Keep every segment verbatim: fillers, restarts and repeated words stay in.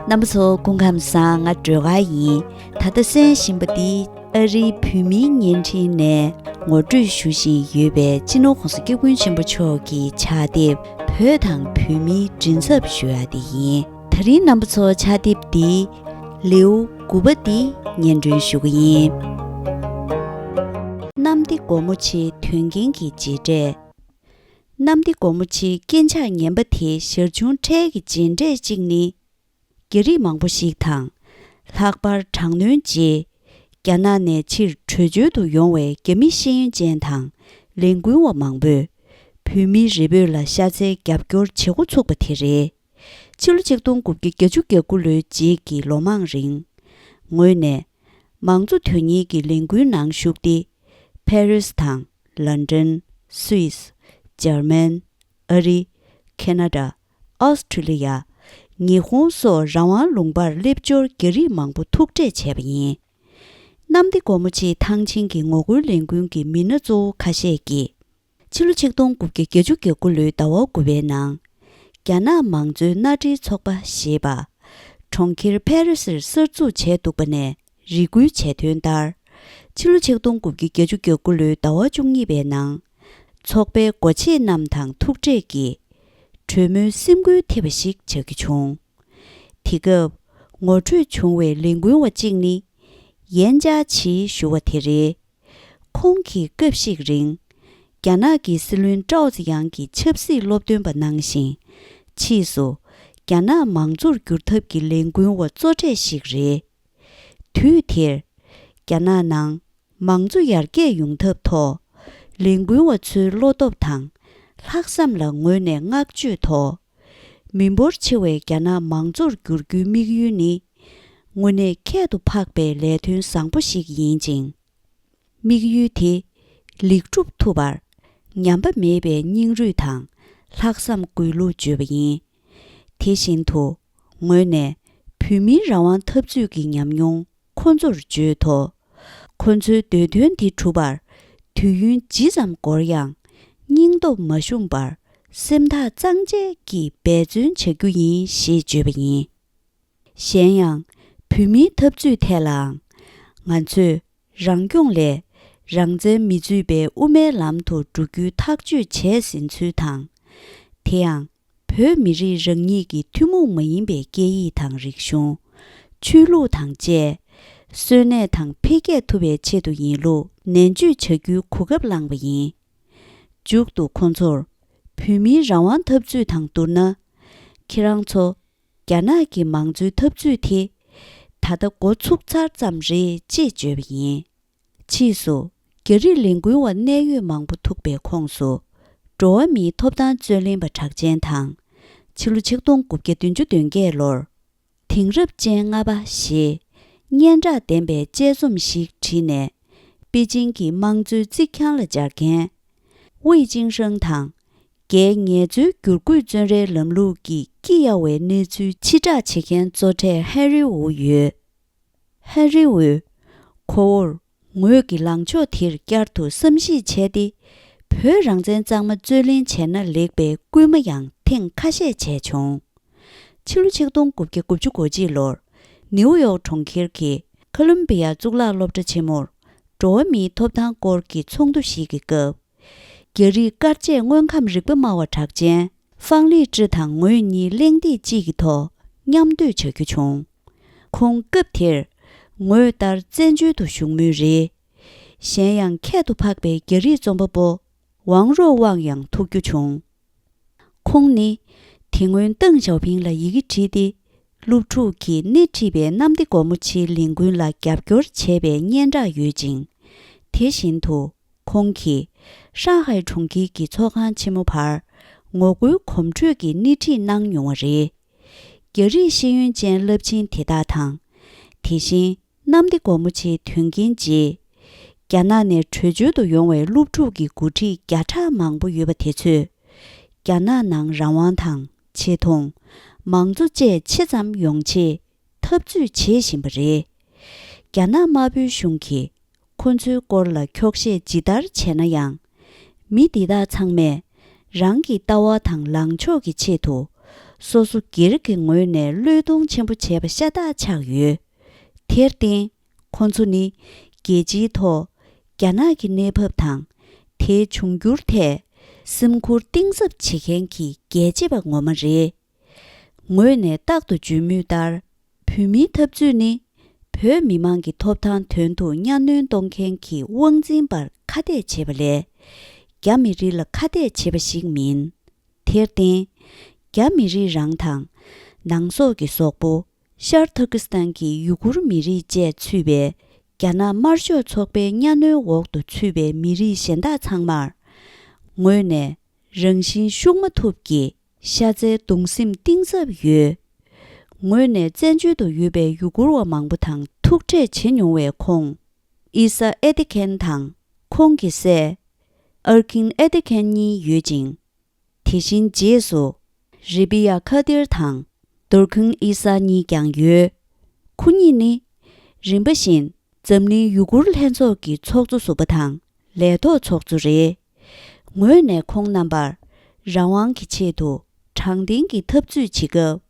རྣམ་པ་ཚོ་སྐུ་ཁམས་བཟང་། ང་སྒྲོལ་དཀར་ཡིན། ད་ལྟ་གསན་བཞིན་པ་འདི་ཨ་རིའི་བོད་མིའི་བརྙན་འཕྲིན་ནས་ངོ་སྤྲོད་ཞུ་བཞིན་ཡོད་པའི་སྤྱི་ནོར་༸གོང་ས་༸སྐྱབས་མགོན་ཆེན་པོ་མཆོག་གི་ཕྱག་དེབ་བོད་དང་བོད་མིའི་མགྲིན་ཚབ་ཞུ་ཡ་དེ་ཡིན། ད་རིང་རྣམ་པ་ཚོ་ཕྱག་དེབ་འདི་ལེའུ་དགུ་པ་འདི་སྙན་སྒྲོན་ཞུ་གི་ཡིན། གནམ་བདེ་སྒོ་མོ་ཆེའི་དོན་རྐྱེན་གྱི་རྗེས་འབྲས། གནམ་བདེ་སྒོ་མོ་ཆེའི་རྐྱེན་ཆག་ངན་པ་དེའི་ཞར་བྱུང་འཕྲལ་གྱི་རྗེས་འབྲས་གཅིག་ནི། རྒྱ་རིགས་མང་པོ་ཞིག་དང་། ལྷག་པར་དྲག་གནོན་རྗེས། རྒྱ་ནག་ནས་ཕྱིར་བྲོས་བྱོལ་དུ་ཡོང་བའི་རྒྱ་མི་ཤེས་ཡོན་ཅན་དང་ལས་འགུལ་བ་མང་པོས། བོད་མིའི་རེ་འབོད་ལ་ཤ་ཚའི་རྒྱབ་སྐྱོར་བྱེད་འགོ་ཚུགས་པ་དེ་རེད། ཕྱི་ལོ་ཆིག་སྟོང་དགུ་བརྒྱ་བརྒྱད་ཅུ་གྱ་དགུ་ལོའི་རྗེས་ཀྱི་ལོ་མང་རིང་། ངོས་ནས། མང་གཙོ་དོན་གཉེར་གྱི་ལས་འགུལ་ནང་ཞུགས་ཏེ། ཕ་རིས་དང་། ལན་ཀྲན། སུད་སི། འཇར་མན། ཨ་རི། ཁེ་ན་ཌ། ཨོ་སི་ཁྲུ་ལི་ཡ། ཉི་ཧོང་སོགས་རང་དབང་ལུང་པར་སླེབས་འབྱོར་རྒྱ་རིགས་མང་པོ་ཐུག་འཕྲད་བྱས་པ་ཡིན། གནམ་བདེ་སྒོ་མོ་ཆེའི་ཐང་ཆེན་གྱི་ངོ་རྒོལ་ལས་འགུལ་གྱི་མི་སྣ་གཙོ་བོ་ཁ་ཤས་ཀྱིས། ཕྱི་ལོ་ཆིག་སྟོང་དགུ་བརྒྱ་བརྒྱད་ཅུ་གྱ་དགུ་ལོའི་ཟླ་བ་དགུ་པའི་ནང་། རྒྱ་ནག་མང་གཙོའི་མནའ་འབྲེལ་ཚོགས་པ་ཞེས་པ། གྲོང་ཁྱེར་ཕ་རི་སིར་གསར་འཛུགས་བྱས་འདུག་པ་ནས་རེ་སྐུལ་བྱས་དོན་ལྟར། ཕྱི་ལོ་ཆིག་སྟོང་དགུ་བརྒྱ་བརྒྱད་ཅུ་གྱ་དགུ་ལོའི་ཟླ་བ་བཅུ་གཉིས་པའི་ནང་། ཚོགས་པའི་འགོ་བྱེད་རྣམས་དང་ཐུག་འཕྲད་ཀྱིས། གྲོས་མོལ་སེམས་འགུལ་ཐེབས་པ་ཞིག་བྱ་རྒྱུ་བྱུང་། དེ་སྐབས་ངོ་འཕྲོད་བྱུང་བའི་ལས་འགུལ་བ་གཅིག་ནི། ཡན་ཅཱ་ཆི་ཞུ་བ་དེ་རེད། ཁོང་གིས་སྐབས་ཤིག་རིང་། རྒྱ་ནག་གི་སྲིད་བློན་ཀྲའོ་ཙེ་ཡང་གི་ཆབ་སྲིད་སློབ་སྟོན་པ་གནང་ཞིང་། ཕྱིས་སུ། རྒྱ་ནག་མང་གཙོར་བསྒྱུར་ཐབས་ཀྱི་ལས་འགུལ་བ་གཙོ་གྲས་ཤིག་རེད། དུས་དེར། རྒྱ་ནག་ནང་མང་གཙོ་ཡར་རྒྱས་ཡོང་ཐབས་ཐོག་ལས་འགུལ་བ་ཚོའི་བློ་སྟོབས་དང་ལྷག་བསམ་ལ་ངོས་ནས་བསྔགས་བརྗོད་ཐོག་མི་འབོར་ཆེ་བའི་རྒྱ་ནག་མང་གཙོར་བསྒྱུར་རྒྱུའི་དམིགས་ཡུལ་ནི། དངོས་གནས་ཁྱད་དུ་འཕགས་པའི་ལས་དོན་བཟང་པོ་ཞིག་ཡིན་ཅིང་། དམིགས་ཡུལ་དེ་ལེགས་གྲུབ་ཐུབ་པར། ཉམས་པ་མེད་པའི་སྙིང་རུས་དང་ལྷག་བསམ་དགོས་ལུགས་བརྗོད་པ་ཡིན། དེ་བཞིན་དུ། ངོས་ནས་བོད་མིའི་རང་དབང་འཐབ་རྩོད་ཀྱི་ཉམས་མྱོང་ཁོ་ཚོར་བརྗོད་དོ། ཁོ་ཚོའི་འདོད་དོན་དེ་གྲུབ་པར་དུས་ཡུན་ཇི་ཙམ་འགོར་ཡང་སྙིང་སྟོབས་མ་ཞུམ་པར་སེམས་ཐག་གཙང་བཅད་ཀྱིས་འབད་བརྩོན་བྱ་རྒྱུ་ཡིན་ཞེས་བརྗོད་པ་ཡིན། གཞན་ཡང་། བོད་མིའི་འཐབ་རྩོད་ཐད་ལའང་། ང་ཚོས་རང་སྐྱོང་ལས་རང་བཙན་མི་རྩོད་པའི་དབུ་མའི་ལམ་དུ་འགྲོ་རྒྱུའི་ཐག་གཅོད་བྱས་ཟིན་ཚུལ་དང་། དེ་ཡང་། བོད་མི་རིགས་རང་ཉིད་ཀྱི་ཐུན་མོང་མ་ཡིན་པའི་སྐད་ཡིག་དང་རིག་གཞུང་། ཆོས་ལུགས་དང་བཅས། གསོན་གནས་དང་འཕེལ་རྒྱས་ཐུབ་པའི་ཆེད་དུ་ཡིན་ལུགས་ནན་བརྗོད་བྱ་རྒྱུའི་གོ་སྐབས་བླངས་པ་ཡིན། མཇུག་ཏུ་ཁོང་ཚོར། བོད་མིའི་རང་དབང་འཐབ་རྩོད་དང་བསྡུར་ན། ཁྱེད་རང་ཚོ། རྒྱ་ནག་གི་མང་གཙོའི་འཐབ་རྩོད་དེ། ད་ལྟ་འགོ་ཚུགས་ཚར་ཙམ་རེད་ཅེས་བརྗོད་པ་ཡིན། ཕྱིས་སུ། རྒྱ་རིགས་ལས་འགུལ་བ་གནད་ཡོད་མང་པོ་ཐུག་པའི་ཁོངས་སུ། འགྲོ་བ་མིའི་ཐོབ་ཐང་རྩོད་ལེན་པ་གྲགས་ཅན་དང་། ཕྱི་ལོ་ཆིག་སྟོང་དགུ་བརྒྱ་བདུན་ཅུ་དོན་བརྒྱད་ལོར། དེང་རབས་ཅན་ལྔ་པ་ཞེས། སྙན་གྲགས་ལྡན་པའི་དཔྱད་རྩོམ་ཞིག་བྲིས་ནས། པེ་ཅིང་གི་དམངས་གཙོའི་རྩིག་གྱང་ལ་སྦྱར་མཁན། ཝེ་ཅིང་ཧྲེང་དང་། རྒྱའི་ངལ་རྩོལ་བསྒྱུར་བཀོད་བཙོན་རའི་ལམ་ལུགས་ཀྱི་སྐྱི་གཡའ་བའི་གནས་ཚུལ་ཕྱིར་བསྒྲགས་བྱེད་མཁན་གཙོ་གྲས་ཧན་རི་ཝུ་ཡོད། ཧན་རི་ཝུས། ཁོ་བོར། ངོས་ཀྱི་ལངས་ཕྱོགས་དེར་བསྐྱར་དུ་བསམ་གཞིག་བྱས་ཏེ། བོད་རང་བཙན་གཙང་མ་རྩོད་ལེན་བྱས་ན་ལེགས་པའི་སྐུལ་མ་ཡང་ཐེངས་ཁ་ཤས་བྱས་བྱུང་། ཕྱི་ལོ་ཆིག་སྟོང་དགུ་བརྒྱ་དགུ་བཅུ་གོ་གཅིག་ལོར། ནིའུ་ཡོག་གྲོང་ཁྱེར་གྱི་ཁ་ལུམ་བི་ཡ་གཙུག་ལག་སློབ་གྲྭ་ཆེན་མོར། འགྲོ་བ་མིའི་ཐོབ་ཐང་སྐོར་གྱི་ཚོགས་འདུ་ཞིག་གི་སྐབས། རྒྱ་རིགས་དཀར་མཆེད་དངོས་ཁམས་རིག་པ་སྨྲ་བ་གྲགས་ཅན་ཧྥང་ལི་ཀྲི་དང་ངོས་གཉིས་གླེང་སྟེགས་གཅིག་གི་ཐོག་མཉམ་སྡོད་བྱ་རྒྱུ་བྱུང་། ཁོང་སྐབས་དེར་ངོས་ལྟར་བཙན་བྱོལ་དུ་བཞུགས་མུས་རེད། གཞན་ཡང་ཁྱད་དུ་འཕགས་པའི་རྒྱ་རིགས་རྩོམ་པ་པོ་ཝང་རོ་ཝང་ཡང་ཐུག་རྒྱུ་བྱུང་། ཁོང་ནི་དེ་སྔོན་ཏེང་ཞའོ་ཕིང་ལ་ཡི་གེ་བྲིས་ཏེ། སློབ་ཕྲུག་གིས་སྣེ་ཁྲིད་པའི་གནམ་བདེ་སྒོ་མོ་ཆེའི་ལས་འགུལ་ལ་རྒྱབ་སྐྱོར་བྱས་པའི་སྙན་གྲགས་ཡོད་ཅིང་། དེ་བཞིན་དུ། ཁོང་གིས་ཧྲང་ཧའེ་གྲོང་ཁྱེར་གྱི་ཚོགས་ཁང་ཆེན་མོ་བར་ངོ་རྒོལ་གོམ་བགྲོད་ཀྱི་སྣེ་ཁྲིད་གནང་མྱོང་བ་རེད། རྒྱ་རིགས་ཤེས་ཡོན་ཅན་རླབས་ཆེན་དེ་དག་དང་། དེ་བཞིན་གནམ་བདེ་སྒོ་མོ་ཆེའི་དོན་རྐྱེན་རྗེས། རྒྱ་ནག་ནས་བྲོས་བྱོལ་དུ་ཡོང་བའི་སློབ་ཕྲུག་གི་འགོ་ཁྲིད་བརྒྱ་ཕྲག་མང་པོ་ཡོད་པ་དེ་ཚོས། རྒྱ་ནག་ནང་རང་དབང་དང་ཆེ་མཐོང་། མང་གཙོ་བཅས་ཆེ་ཙམ་ཡོང་ཆེད། འཐབ་རྩོད་བྱེད་བཞིན་པ་རེད། རྒྱ་ནག་དམར་པོའི་གཞུང་གིས་ཁོ་ཚོའི་སྐོར་ལ་འཁྱོག་བཤད་ཇི་ལྟར་བྱས་ན་ཡང་། མི་འདི་དག་ཚང་མས་རང་གི་ལྟ་བ་དང་ལངས་ཕྱོགས་ཀྱི་ཆེད་དུ། སོ་སོ་སྒེར་གྱི་ངོས་ནས་བློས་གཏོང་ཆེན་པོ་བྱས་པ་ཤ་སྟག་ཆགས་ཡོད། དེར་བརྟེན། ཁོ་ཚོ་ནི་རྒྱལ་སྤྱིའི་ཐོག་རྒྱ་ནག་གི་གནས་བབ་དང་། དེའི་འབྱུང་འགྱུར་ཐད་སེམས་ཁུར་གཏིང་ཟབ་བྱེད་མཁན་གྱི་རྒྱལ་གཅེས་པ་ངོ་མ་རེད། ངོས་ནས་རྟག་ཏུ་བརྗོད་མུས་ལྟར། བོད་མིའི་འཐབ་རྩོད་ནི་བོད་མི་མང་གི་ཐོབ་ཐང་དོན་དུ་གཉའ་གནོན་གཏོང་མཁན་གྱི་དབང་འཛིན་པར་ཁ་གཏད་བྱེད་པ་ལས། རྒྱ་མི་རིགས་ལ་ཁ་གཏད་བྱེད་པ་ཞིག་མིན། དེར་བརྟེན། རྒྱ་མི་རིགས་རང་དང་། ནང་སོག་གི་སོག་པོ། ཤར་ཐུར་ཀི་སི་ཐན་གྱི་ཡུ་གུར་མི་རིགས་བཅས་ཚུད་པའི་རྒྱ་ནག་དམར་ཤོག་ཚོགས་པའི་གཉའ་གནོན་འོག་ཏུ་ཚུད་པའི་མི་རིགས་གཞན་དག་ཚང་མར། ངོས་ནས་རང་བཞིན་ཤུགས་མ་ཐུབ་ཀྱིས་ཤ་ཚའི་གདུང་སེམས་གཏིང་ཟབ་ཡོད། ངོས་ནས་བཙན་བྱོལ་དུ་ཡོད་པའི་ཡུ་གུར་བ་མང་པོ་དང་ཐུག་འཕྲད་བྱེད་མྱོང་བའི་ཁོང་། ཨི་ས་ཨེ་ཏེ་ཁན་དང་ཁོང་གི་སྲས། ཨར་ཁིན་ཨེ་ཏེ་ཁན་གཉིས་ཡོད་ཅིང་། དེ་བཞིན་རྗེས་སུ། རི་པི་ཡ་ཁ་ཏིར་དང་། དོར་ཁུན་ཨི་ས་གཉིས་ཀྱང་ཡོད། ཁོ་གཉིས་ནི། རིམ་པ་བཞིན། འཛམ་གླིང་ཡུ་གུར་ལྷན་ཚོགས་ཀྱི་ཚོགས་གཙོ་ཟུར་པ་དང་། ལས་ཐོག་ཚོགས་གཙོ་རེད། ངོས་ནས་ཁོང་རྣམ་པར། རང་དབང་གི་ཆེད་དུ། དྲང་བདེན་གྱི་འཐབ་རྩོད་བྱེད་སྐབས།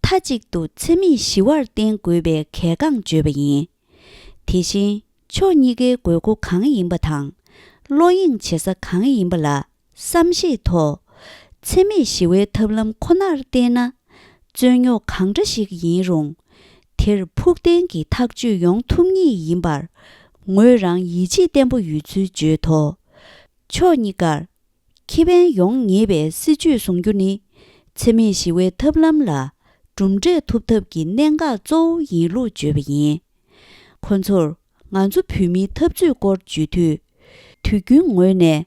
མཐའ་གཅིག་ཏུ་འཚེ་མེད་ཞི་བར་བརྟེན་དགོས་པའི་གལ་འགངས་བརྗོད་པ་ཡིན། དེ་བཞིན། ཕྱོགས་གཉིས་ཀའི་དགོས་མཁོ་གང་ཡིན་པ་དང་། བློ་གཡེང་བྱེད་ས་གང་ཡིན་པ་ལ། བསམ་ཤེས་ཐོག་འཚེ་མེད་ཞི་བའི་ཐབས་ལམ་ཁོ་ནར་བརྟེན་ན། རྩོད་རྙོག་གང་འདྲ་ཞིག་ཡིན་རུང་། དེར་ཕུགས་བརྟན་གྱི་ཐག་གཅོད་ཡོང་ཐུབ་ངེས་ཡིན་པར། ངོས་རང་ཡིད་ཆེས་བརྟན་པོ་ཡོད་ཚུལ་བརྗོད་དོ། ཕྱོགས་གཉིས་ཀར། ཁེ་ཕན་ཡོང་ངེས་པའི་སྲིད་ཇུས་བཟུང་རྒྱུ་ནི། འཚེ་མེད་ཞི་བའི་ཐབས་ལམ་ལ། གྲུབ་འབྲས་ཐོབ་ཐབས་ཀྱི་གནད་འགག་གཙོ་བོ་ཡིན་ལུགས་བརྗོད་པ་ཡིན། ཁོ་ཚོར། ང་ཚོ་བོད་མིའི་འཐབ་རྩོད་སྐོར་བརྗོད་དུས། དུས་རྒྱུན་ངོས་ནས།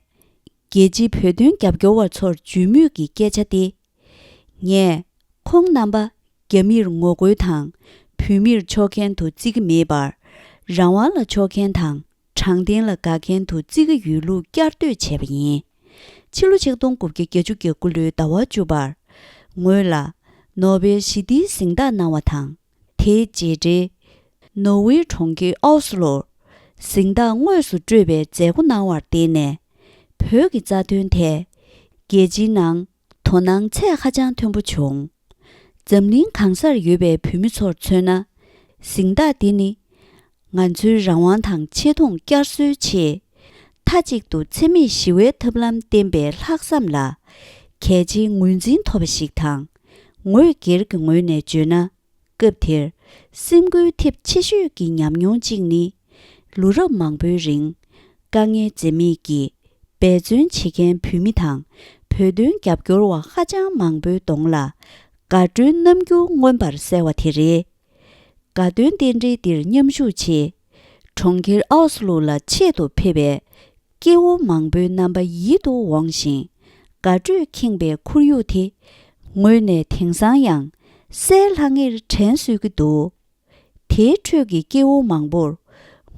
རྒྱལ་སྤྱིའི་བོད་དོན་རྒྱབ་སྐྱོར་བ་ཚོར་བརྗོད་མུས་ཀྱི་སྐད་ཆ་སྟེ། ངས། ཁོང་རྣམ་པ། རྒྱ་མིར་ངོ་རྒོལ་དང་། བོད་མིར་ཕྱོགས་འགལ་དུ་བརྩི་གི་མེད་པར། རང་དབང་ལ་ཕྱོགས་འགལ་དང་། དྲང་བདེན་ལ་དགའ་མཁན་དུ་བརྩི་གི་ཡོད་ལུགས་བསྐྱར་ཟློས་བྱས་པ་ཡིན། ཕྱི་ལོ་ཆིག་སྟོང་དགུ་བརྒྱ་བརྒྱད་ཅུ་གྱ་དགུ་ལོའི་ཟླ་བ་བཅུ་པར། ངོས་ལ། ནོ་བེལ་ཞི་བདེའི་གཟེངས་རྟགས་གནང་བ་དང་། དེའི་རྗེས་འབྲེལ། ནོར་ཝེ་གྲོང་ཁྱེར་ཨོ་སི་ལོར། གཟེངས་རྟགས་དངོས་སུ་སྤྲོད་པའི་མཛད་སྒོ་གནང་བར་བརྟེན་ནས། བོད་ཀྱི་རྩ་དོན་ཐད། རྒྱལ་སྤྱིའི་ནང་། དོ་སྣང་ཚད་ཧ་ཅང་མཐོན་པོ་བྱུང་། འཛམ་གླིང་གང་སར་ཡོད་པའི་བོད་མི་ཚོར་མཚོན་ན། གཟེངས་རྟགས་འདི་ནི། ང་ཚོའི་རང་དབང་དང་ཆེ་མཐོང་བསྐྱར་གསོའི་ཆེད། མཐའ་གཅིག་ཏུ་འཚེ་མེད་ཞི་བའི་ཐབས་ལམ་བསྟེན་པའི་ལྷག་བསམ་ལ། གལ་ཆེའི་ངོས་འཛིན་ཐོབ་པ་ཞིག་དང་། ངོས་སྒེར་གྱི་ངོས་ནས་བརྗོད་ན། སྐབས་དེར། སེམས་འགུལ་ཐེབས་ཆེ་ཤོས་ཀྱི་ཉམས་མྱོང་གཅིག་ནི། ལོ་རབས་མང་པོའི་རིང་། དཀའ་ངལ་འཛེམ་མེད་ཀྱིས། འབད་བརྩོན་བྱེད་མཁན་བོད་མི་དང་། བོད་དོན་རྒྱབ་སྐྱོར་བ་ཧ་ཅང་མང་པོའི་གདོང་ལ། དགའ་སྤྲོའི་རྣམ་འགྱུར་མངོན་པར་གསལ་བ་དེ་རེད། དགའ་སྟོན་རྟེན་འབྲེལ་འདིར་མཉམ་ཞུགས་ཆེད། གྲོང་ཁྱེར་ཨའོ་སི་ལུ་ལ་ཆེད་དུ་ཕེབས་པའི། སྐྱེ་བོ་མང་པོའི་རྣམ་པ་ཡིད་དུ་འོང་ཞིང་། དགའ་སྤྲོས་ཁེངས་པའི་ཁོར་ཡུག་དེ། ངོས་ནས་དེང་སང་ཡང་། གསལ་ལྷང་ངེར་དྲན་གསོས་ཀྱི་འདུག་དེའི་ཁྲོད་ཀྱི་སྐྱེ་བོ་མང་པོར།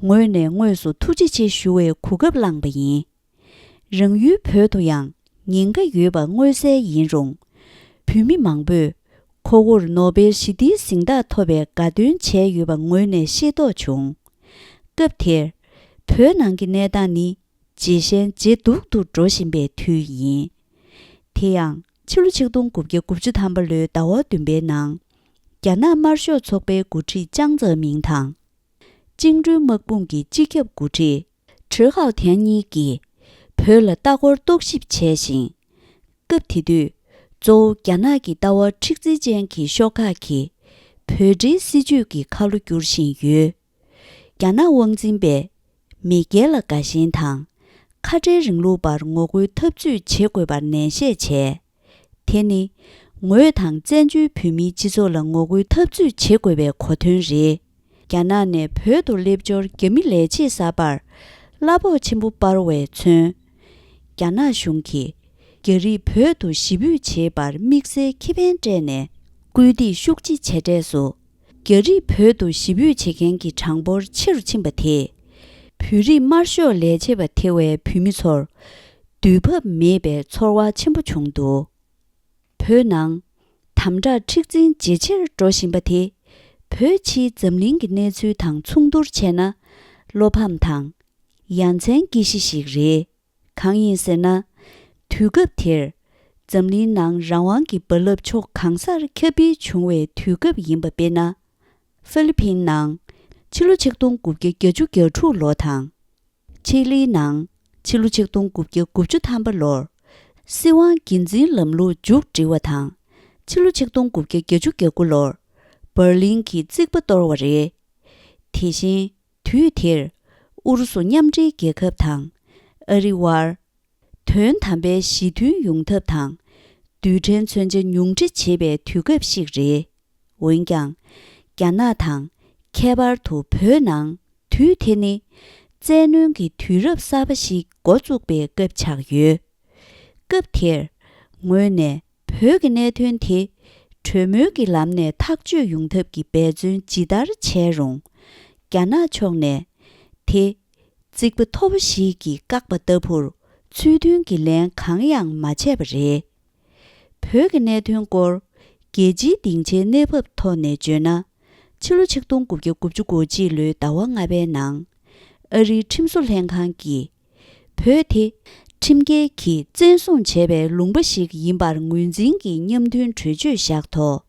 ངོས་ནས་དངོས་སུ་ཐུགས་རྗེ་ཆེ་ཞུ་བའི་གོ་སྐབས་བླངས་པ་ཡིན། རང་ཡུལ་བོད་དུ་ཡང་ཉེན་ཁ་ཡོད་པ་མངོན་གསལ་ཡིན་རུང་། བོད་མི་མང་པོས་ཁོ་བོར་ནོ་བེལ་ཞི་བདེའི་གཟེངས་རྟགས་ཐོབ་པའི་དགའ་སྟོན་བྱས་ཡོད་པ་ངོས་ནས་ཤེས་རྟོགས་བྱུང་། སྐབས་དེར། བོད་ནང་གི་གནས་སྟངས་ནི་ཇེ་ཞན་ཇེ་སྡུག་ཏུ་འགྲོ་བཞིན་པའི་དུས་ཡིན། དེ་ཡང་ཕྱི་ལོ་ཆིག་སྟོང་དགུ་བརྒྱ་དགུ་བཅུ་ཐམ་པ་ལོའི་ཟླ་བ་བདུན་པའི་ནང་། རྒྱ་ནག་དམར་ཤོག་ཚོགས་པའི་འགོ་ཁྲིད་ཅང་ཙེ་མིང་དང་། བཅིངས་འགྲོལ་དམག་དཔུང་གི་སྤྱི་ཁྱབ་འགོ་ཁྲིད། ཁྲི་ཧའོ་ཐན་གཉིས་ཀྱིས་བོད་ལ་ལྟ་སྐོར་རྟོག་ཞིབ་བྱས་ཤིང་། སྐབས་དེ་དུས་གཙོ་བོ་རྒྱ་ནག་གི་ལྟ་བ་མཁྲེགས་འཛིན་ཅན་གྱི་ཤོག་ཁག་གིས་བོད་འབྲེལ་སྲིད་ཇུས་ཀྱི་ཁ་ལོ་བསྒྱུར་བཞིན་ཡོད། རྒྱ་ནག་དབང་འཛིན་པས་མེས་རྒྱལ་ལ་དགའ་ཞེན་དང་། ཁ་བྲལ་རིང་ལུགས་པར་ངོ་རྒོལ་འཐབ་རྩོད་བྱེད་དགོས་པར་ནན་བཤད་བྱས། དེ་ནི། ངོས་དང་བཙན་བྱོལ་བོད་མིའི་སྤྱི་ཚོགས་ལ་ངོ་རྒོལ་འཐབ་རྩོད་བྱེད་དགོས་པའི་གོ་དོན་རེད། རྒྱ་ནག་ནས་བོད་དུ་སླེབས་འབྱོར་རྒྱ་མི་ལས་བྱེད་གསར་པར་གླ་ཕོགས་ཆེན་པོ་སྤར་བས་མཚོན། རྒྱ་ནག་གཞུང་གིས་རྒྱ་རིགས་བོད་དུ་གཞིས་སྤོས་བྱེད་པར་དམིགས་བསལ་ཁེ་ཕན་སྤྲད་ནས་སྐུལ་འདེད་ཤུགས་ཆེ་བྱས་འབྲས་སུ། རྒྱ་རིགས་བོད་དུ་གཞིས་སྤོས་བྱེད་མཁན་གྱི་གྲངས་འབོར་ཆེ་རུ་ཕྱིན་པ་དེས། བོད་རིགས་དམར་ཤོག་ལས་བྱེད་པ་ཐེ་བའི་བོད་མི་ཚོར་དུས་བབ་མེད་པའི་ཚོར་བ་ཆེན་པོ་བྱུང་འདུག་བོད་ནང་དམ་དྲག་མཁྲེགས་འཛིན་ཇེ་ཆེར་འགྲོ་བཞིན་པ་དེ། བོད་ཕྱིའི་འཛམ་གླིང་གི་གནས་ཚུལ་དང་མཚུངས་བསྡུར་བྱས་ན། བློ་ཕམ་དང་། ཡ་མཚན་སྐྱེ་གཞི་ཞིག་རེད། གང་ཡིན་ཟེར་ན། དུས་སྐབས་དེར། འཛམ་གླིང་ནང་རང་དབང་གི་རྦ་རླབས་ཕྱོགས་གང་སར་ཁྱབ་སྤེལ་བྱུང་བའི་དུས་སྐབས་ཡིན་པ་དཔེར་ན། ཧྥི་ལི་ཕིན་ནང་ཕྱི་ལོ་ཆིག་སྟོང་དགུ་བརྒྱ་བརྒྱད་ཅུ་གྱ་དྲུག་ལོ་དང་། ཆི་ལི་ནང་ཕྱི་ལོ་ཆིག་སྟོང་དགུ་བརྒྱ་དགུ་བཅུ་ཐམ་པ་ལོར་སྲིད་དབང་སྒེར་འཛིན་ལམ་ལུགས་མཇུག་སྒྲིལ་བ་དང་། ཕྱི་ལོ་ཆིག་སྟོང་དགུ་བརྒྱ་བརྒྱད་ཅུ་གྱ་དགུ་ལོར་འབར་ལིན་གྱི་རྩིག་པ་གཏོར་བ་རེད། དེ་བཞིན། དུས་དེར་ཨུ་རུ་སུ་མཉམ་འབྲེལ་རྒྱལ་ཁབ་དང་ཨ་རི་དབར་དོན་དམ་པའི་ཞི་མཐུན་ཡོང་ཐབས་དང་། རྡུལ་ཕྲན་མཚོན་ཆ་ཉུང་འཕྲི་བྱེད་པའི་དུས་སྐབས་ཤིག་རེད། འོན་ཀྱང་། རྒྱ་ནག་དང་ཁྱད་པར་དུ་བོད་ནང་དུས་དེ་ནི་བཙན་གནོན་གྱི་དུས་རབས་གསར་པ་ཞིག་འགོ་བཙུགས་པའི་སྐབས་ཆགས་ཡོད། སྐབས་དེར་ངོས་ནས་བོད་ཀྱི་གནད་དོན་དེ་གྲོས་མོལ་གྱི་ལམ་ནས་ཐག་གཅོད་ཡོང་ཐབས་ཀྱི་འབད་བརྩོན་ཇི་ལྟར་བྱས་རུང་། རྒྱ་ནག་ཕྱོགས་ནས་དེ་རྩིག་པ་མཐོ་པོ་ཞིག་གིས་བཀག་པ་ལྟ་བུར་ཚུལ་མཐུན་གྱི་ལན་གང་ཡང་མ་བྱས་པ་རེད། བོད་ཀྱི་གནད་དོན་སྐོར་རྒྱལ་སྤྱིའི་སྡིངས་ཆའི་གནས་བབ་ཐོག་ནས་བརྗོད་ན། ཕྱི་ལོ་ཆིག་སྟོང་དགུ་བརྒྱ་དགུ་བཅུ་གོ་གཅིག་ལོའི་ཟླ་བ་ལྔ་པའི་ནང་། ཨ་རིའི་ཁྲིམས་བཟོ་ལྷན་ཁང་གིས། བོད་དེ་ཁྲིམས་འགལ་གྱིས་བཙན་བཟུང་བྱས་པའི་ལུང་པ་ཞིག་ཡིན་པར་ངོས་འཛིན་གྱི་མཉམ་མཐུན་གྲོས་ཆོད་བཞག་ཐོག་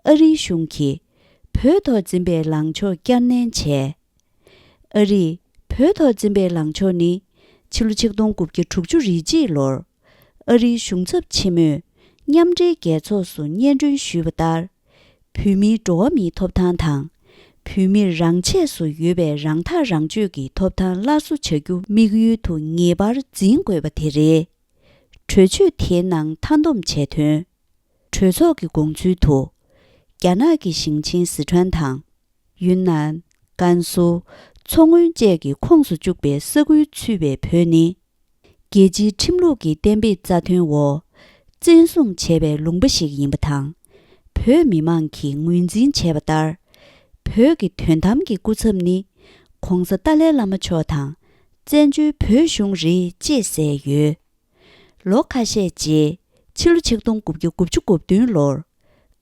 ཨ་རིའི་གཞུང་གིས་བོད་ཐོག་འཛིན་པའི་ལངས་ཕྱོགས་བསྐྱར་ནན་བྱས། ཨ་རིས་བོད་ཐོག་འཛིན་པའི་ལངས་ཕྱོགས་ནི། ཕྱི་ལོ་ཆིག་སྟོང་དགུ་བརྒྱ་དྲུག་ཅུ་རེ་གཅིག་ལོར་ཨ་རིའི་གཞུང་ཚབ་ཆེན་མོས་མཉམ་འབྲེལ་རྒྱལ་ཚོགས་སུ་སྙན་སྒྲོན་ཞུས་པ་ལྟར། བོད་མིའི་འགྲོ་བ་མིའི་ཐོབ་ཐང་དང་། བོད་མིར་རང་ཆས་སུ་ཡོད་པའི་རང་ཐག་རང་གཅོད་ཀྱི་ཐོབ་ཐང་སླར་གསོ་བྱ་རྒྱུ་དམིགས་ཡུལ་དུ་ངེས་པར་འཛིན་དགོས་པ་དེ་རེད། གྲོས་ཆོད་དེའི་ནང་མཐའ་འདོམས་བྱས་དོན། གྲོས་ཚོགས་ཀྱི་དགོངས་ཚུལ་དུ། རྒྱ་ནག་གི་ཞིང་ཆེན་སི་ཁྲོན་དང་། ཡུན་ནན། ཀན་སུའུ། མཚོ་སྔོན་བཅས་ཀྱི་ཁོངས་སུ་བཅུག་པའི་ས་ཁུལ་ཚུད་པའི་བོད་ནི། རྒྱལ་སྤྱིའི་ཁྲིམས་ལུགས་ཀྱི་གཏན་འབེབས་རྩ་དོན་འོག་བཙན་བཟུང་བྱས་པའི་ལུང་པ་ཞིག་ཡིན་པ་དང་། བོད་མི་མང་གིས་ངོས་འཛིན་བྱས་པ་ལྟར། བོད་ཀྱི་དོན་དམ་གྱི་སྐུ་ཚབ་ནི། ྋགོང་ས་ཏཱ་ལའི་བླ་མ་མཆོག་དང་། བཙན་བྱོལ་བོད་གཞུང་རེད་ཅེས་གསལ་ཡོད། ལོ་ཁ་ཤས་རྗེས། ཕྱི་ལོ་ཆིག་སྟོང་དགུ་བརྒྱ་དགུ་བཅུ་གོ་བདུན་ལོར།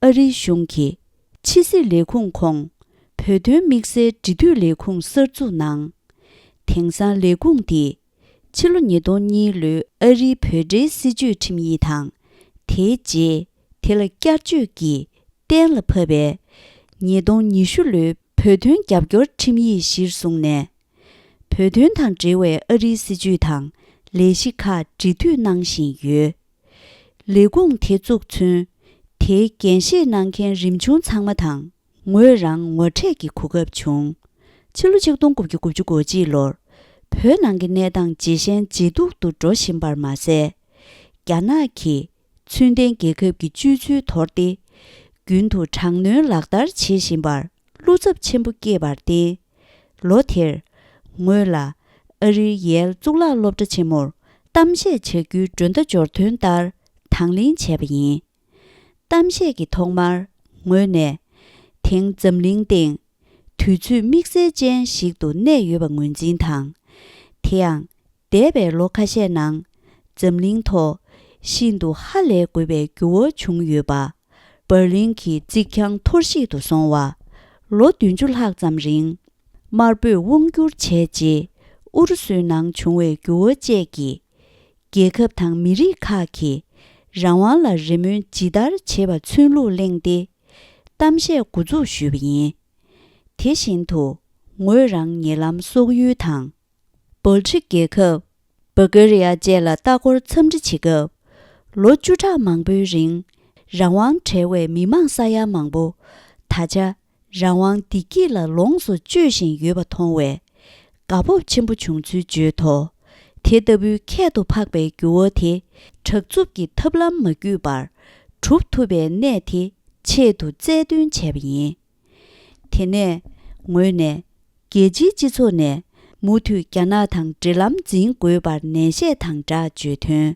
ཨ་རིའི་གཞུང་གིས་ཕྱི་སྲིད་ལས་ཁུངས་ཁོངས། བོད་དོན་དམིགས་བསལ་འབྲེལ་མཐུད་ལས་ཁུངས་གསར་འཛུགས་གནང་། དེང་སང་ལས་ཁུངས་འདིས། ཕྱི་ལོ་ཉིས་སྟོང་གཉིས་ལོའི་ཨ་རིའི་བོད་འབྲེལ་སྲིད་བྱུས་ཁྲིམས་ཡིག་དང་། དེའི་རྗེས། དེ་ལ་བསྐྱར་བཅོས་ཀྱིས་གཏན་ལ་ཕབ་པའི། ཉིས་སྟོང་ཉི་ཤུ་ལོའི་བོད་དོན་རྒྱབ་སྐྱོར་ཁྲིམས་ཡིག་གཞིར་བཟུང་ནས། བོད་དོན་དང་འབྲེལ་བའི་ཨ་རིའི་སྲིད་བྱུས་དང་ལས་གཞི་ཁག་འབྲེལ་མཐུད་གནང་བཞིན་ཡོད། ལས་ཁུངས་དེ་བཙུགས་ཚུན། དེའི་འགན་བཞེས་གནང་མཁན་རིམ་བྱུང་ཚང་མ་དང་ངོས་རང་ངོ་འཕྲད་ཀྱི་གོ་སྐབས་བྱུང་། ཕྱི་ལོ་ཆིག་སྟོང་དགུ་བརྒྱ་དགུ་བཅུ་གོ་གཅིག་ལོར། བོད་ནང་གི་གནས་སྟངས་ཇེ་ཞན་ཇེ་སྡུག་ཏུ་འགྲོ་བཞིན་པར་མ་ཟད། རྒྱ་ནག་གིས་ཚུལ་ལྡན་རྒྱལ་ཁབ་ཀྱི་སྤྱོད་ཚུལ་དོར་ཏེ། རྒྱུན་དུ་དྲག་གནོན་ལག་བསྟར་བྱེད་བཞིན་པར་བློ་འཚབ་ཆེན་པོ་སྐྱེས་པར་བརྟེན། ལོ་དེར། ངོས་ལ་ཨ་རིའི་ཡེལ་གཙུག་ལག་སློབ་གྲྭ་ཆེན་མོར་གཏམ་བཤད་བྱ་རྒྱུའི་མགྲོན་བརྡ་འབྱོར་དོན་ལྟར་དང་ལེན་བྱས་པ་ཡིན། གཏམ་བཤད་ཀྱི་ཐོག་མར་ངོས་ནས། དེང་འཛམ་གླིང་སྟེང་། དུས་ཚོད་དམིགས་བསལ་ཅན་ཞིག་ཏུ་གནས་ཡོད་པ་ངོས་འཛིན་དང་། དེ་ཡང་། འདས་པའི་ལོ་ཁ་ཤས་ནང་། འཛམ་གླིང་ཐོག་ཤིན་ཏུ་ཧ་ལས་དགོས་པའི་འགྱུར་བ་བྱུང་ཡོད་པ། འབར་ལིན་གྱི་རྩིག་གྱང་འཐོར་བཤིག་ཏུ་སོང་བ། ལོ་བདུན་ཅུ་ལྷག་ཙམ་རིང་། དམར་པོས་དབང་བསྒྱུར་བྱས་རྗེས། ཨུ་རུ་སུའི་ནང་བྱུང་བའི་འགྱུར་བ་བཅས་ཀྱིས། རྒྱལ་ཁབ་དང་མི་རིགས་ཁག་གིས། རང་དབང་ལ་རེ་སྨོན་ཇི་ལྟར་བྱེད་པ་ཚུན་ལུགས་གླེང་སྟེ། གཏམ་བཤད་འགོ་འཛུགས་ཞུས་པ་ཡིན། དེ་བཞིན་དུ། ངོས་རང་ཉེ་ལམ་སོག་ཡུལ་དང་། བོལ་ཊིག་རྒྱལ་ཁབ། བྷལ་གྷེ་རི་ཡ་བཅས་ལ་ལྟ་སྐོར་འཚམས་འདྲི་བྱེད་སྐབས། ལོ་བཅུ་ཕྲག་མང་པོའི་རིང་། རང་དབང་བྲལ་བའི་མི་མང་ས་ཡ་མང་པོ། ད་ཆ། རང་དབང་བདེ་སྐྱིད་ལ་ལོངས་སུ་སྤྱོད་བཞིན་ཡོད་པ་མཐོང་བས། དགའ་སྤོབས་ཆེན་པོ་བྱུང་ཚུལ་བརྗོད་དོ། དེ་ལྟ་བུའི་ཁྱད་དུ་འཕགས་པའི་འགྱུར་བ་དེ། དྲག་རྩུབ་ཀྱི་ཐབས་ལམ་མ་བརྒྱུད་པར། གྲུབ་ཐུབ་པའི་གནད་དེ། ཆེད་དུ་རྩལ་འདོན་བྱས་པ་ཡིན། དེ་ནས། ངོས་ནས། རྒྱལ་སྤྱིའི་སྤྱི་ཚོགས་ནས། མུ་མཐུད་རྒྱ་ནག་དང་འབྲེལ་ལམ་འཛིན་དགོས་པར་ནན་བཤད་དང་སྦྲགས་བརྗོད་དོན།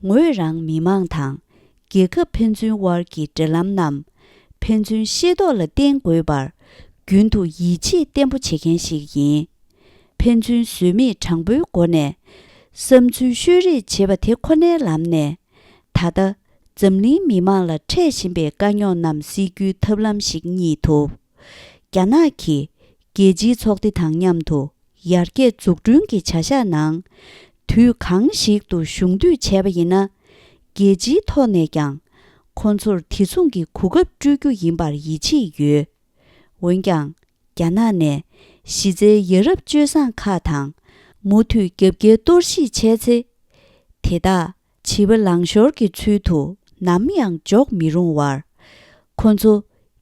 ངོས་རང་མི་མང་དང་། རྒྱལ་ཁབ་ཕན་ཚུན་དབར་གྱི་འབྲེལ་ལམ་རྣམས། ཕན་ཚུན་ཤེས་རྟོགས་ལ་བརྟེན་དགོས་པར། རྒྱུན་དུ་ཡིད་ཆེས་བརྟན་པོ་བྱེད་མཁན་ཞིག་ཡིན། ཕན་ཚུན་བཟོད་མེད་དྲང་པོའི་སྒོ་ནས། བསམ་ཚུལ་ཤོད་རེས་བྱེད་པ་དེ་ཁོ་ནའི་ལམ་ནས། ད་ལྟ། འཛམ་གླིང་མི་མང་ལ་འཕྲད་བཞིན་པའི་དཀའ་རྙོག་རྣམས་སེལ་རྒྱུའི་ཐབས་ལམ་ཞིག་རྙེད་ཐུབ། རྒྱ་ནག་གིས་རྒྱལ་སྤྱིའི་ཚོགས་སྡེ་དང་མཉམ་དུ་ཡར་རྒྱས་འཛུགས་སྐྲུན་གྱི་བྱ་གཞག་ནང་། དུས་གང་ཞིག་ཏུ་གཞུང་འདུས་བྱས་པ་ཡིན་ན། རྒྱལ་སྤྱིའི་ཐོག་ནས་ཀྱང་ཁོ་ཚོར་དེ་མཚུངས་ཀྱི་གོ་སྐབས་སྤྲོད་རྒྱུ་ཡིན་པར་ཡིད་ཆེས་ཡོད། འོན་ཀྱང་། རྒྱ་ནག་ནས་གཞི་རྩའི་ཡ་རབས་སྤྱོད་བཟང་ཁག་དང་མུ་མཐུད་རྒྱབ་འགལ་གཏོར་བཤིག་བྱས་ཚེ། དེ་དག་བྱིས་པ་ལང་ཤོར་གྱི་ཚུལ་དུ་ནམ་ཡང་འཇོག་མི་རུང་བར། ཁོ་ཚོ་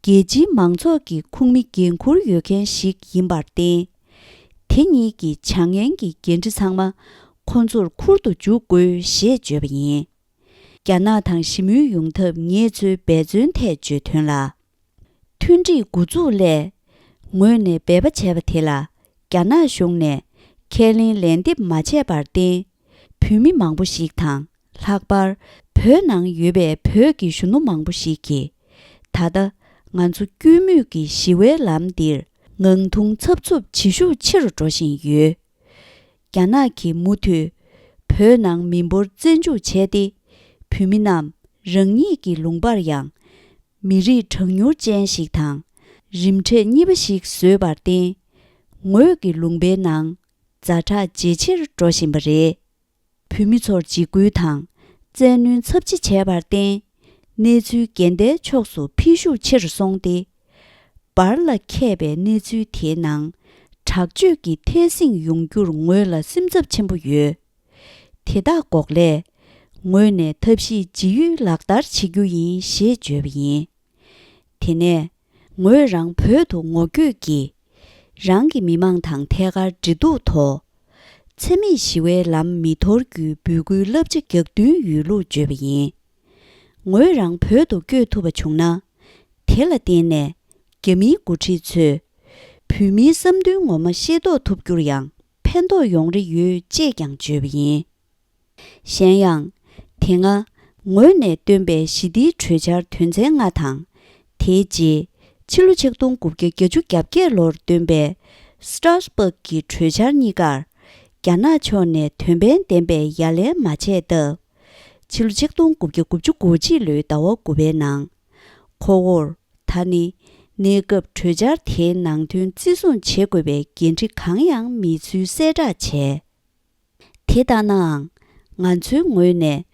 རྒྱལ་སྤྱིའི་མང་ཚོགས་ཀྱི་ཁོངས་མི་འགན་འཁུར་ཡོད་མཁན་ཞིག་ཡིན་པར་བརྟེན། དེ་གཉིས་ཀྱི་བྱ་ངན་གྱི་འགན་འཁྲི་ཚང་མ་ཁོ་ཚོར་འཁུར་དུ་འཇུག་དགོས་ཞེས་བརྗོད་པ་ཡིན། རྒྱ་ནག་དང་ཞི་མོལ་ཡོང་ཐབས་ངེད་ཚོའི་འབད་བརྩོན་ཐད་བརྗོད་དོན་ལ། མཐུན་སྒྲིལ་འགོ་འཛུགས་སླད། ངོས་ནས་འབད་པ་བྱས་པ་དེ་ལ། རྒྱ་ནག་གཞུང་ནས་ཁས་ལེན་ལན་འདེབས་མ་བྱས་པར་བརྟེན། བོད་མི་མང་པོ་ཞིག་དང་། ལྷག་པར། བོད་ནང་ཡོད་པའི་བོད་ཀྱི་གཞོན་ནུ་མང་པོ་ཞིག་གིས། ད་ལྟ། ང་ཚོ་སྐྱོན་མུས་ཀྱི་ཞི་བའི་ལམ་འདིར། ངང་ཐུང་འཚབ་འཚུབ་ཇེ་ཤུགས་ཆེ་རུ་འགྲོ་བཞིན་ཡོད། རྒྱ་ནག་གིས་མུ་མཐུད། བོད་ནང་མི་འབོར་བཙན་འཇུག་བྱས་ཏེ། བོད་མི་རྣམས་རང་ཉིད་ཀྱི་ལུང་པར་ཡང་། མི་རིགས་གྲངས་ཉུང་ཅན་ཞིག་དང་། རིམ་གྲས་གཉིས་པ་ཞིག་བཟོས་པར་བརྟེན། ངོས་ཀྱི་ལུང་པའི་ནང་། ཛ་དྲག་ཇེ་ཆེར་འགྲོ་བཞིན་པ་རེད། བོད་མི་ཚོར་འཇིགས་སྐུལ་དང་། བཙན་གནོན་ཚབས་ཆེ་བྱས་པར་བརྟེན། གནས་ཚུལ་འགལ་ཟླའི་ཕྱོགས་སུ་འཕེལ་ཤུགས་ཆེ་རུ་སོང་སྟེ། བར་ལ་ཁེལ་པའི་གནས་ཚུལ་དེའི་ནང་། དྲག་སྤྱོད་ཀྱི་ཐད་སྲིང་ཡོང་རྒྱུར་ངོས་ལ་སེམས་འཚབ་ཆེན་པོ་ཡོད། དེ་དག་འགོག་སླད། ངོས་ནས་ཐབས་ཤེས་ཇི་ཡོད་ལག་བསྟར་བྱེད་རྒྱུ་ཡིན་ཞེས་བརྗོད་པ་ཡིན། དེ་ནས། ངོས་རང་བོད་དུ་ངོ་བསྐྱོད་ཀྱིས། རང་གི་མི་མང་དང་ཐད་ཀར་འབྲེལ་གཏུག་ཐོག་འཚེ་མེད་ཞི་བའི་ལམ་མི་དོར་རྒྱུའི་འབོད་སྐུལ་བསླབ་བྱ་རྒྱག་འདུན་ཡོད་ལུགས་བརྗོད་པ་ཡིན། ངོས་རང་བོད་དུ་བསྐྱོད་ཐུབ་པ་བྱུང་ན། དེ་ལ་བརྟེན་ནས་རྒྱ་མིའི་འགོ་ཁྲིད་ཚོས་བོད་མིའི་བསམ་འདུན་ངོ་མ་ཤེས་རྟོགས་ཐུབ་རྒྱུར་ཡང་ཕན་ཐོགས་ཡོང་རེ་ཡོད་ཅེས་ཀྱང་བརྗོད་པ་ཡིན། གཞན་ཡང་། དེ་སྔ་ངོས་ནས་བཏོན་པའི་ཞི་བདེའི་གྲོས་འཆར་དོན་ཚན་ལྔ་དང་། དེའི་རྗེས་ཕྱི་ལོ་ཆིག་སྟོང་དགུ་བརྒྱ་བརྒྱད་ཅུ་གྱ་བརྒྱད་ལོར་བཏོན་པའི་སི་ཏྲ་སི་བྷག་གི་གྲོས་འཆར་གཉིས་ཀར་རྒྱ་ནག་ཕྱོགས་ནས་དོན་ཕན་ལྡན་པའི་ཡ་ལན་མ་བྱས་སྟབས། ཕྱི་ལོ་ཆིག་སྟོང་དགུ་བརྒྱ་དགུ་བཅུ་གོ་གཅིག་ལོའི་ཟླ་བ་དགུ་པའི་ནང་། ཁོ་བོར་ད་ནི་གནས་སྐབས་གྲོས་འཆར་དེའི་ནང་དོན་བརྩི་སྲུང་བྱེད་དགོས་པའི་འགན་འཁྲི་གང་ཡང་མེད་ཚུལ་གསལ་བསྒྲགས་བྱས། དེ་ལྟ་ནའང་། ང་ཚོའི་ངོས་ནས་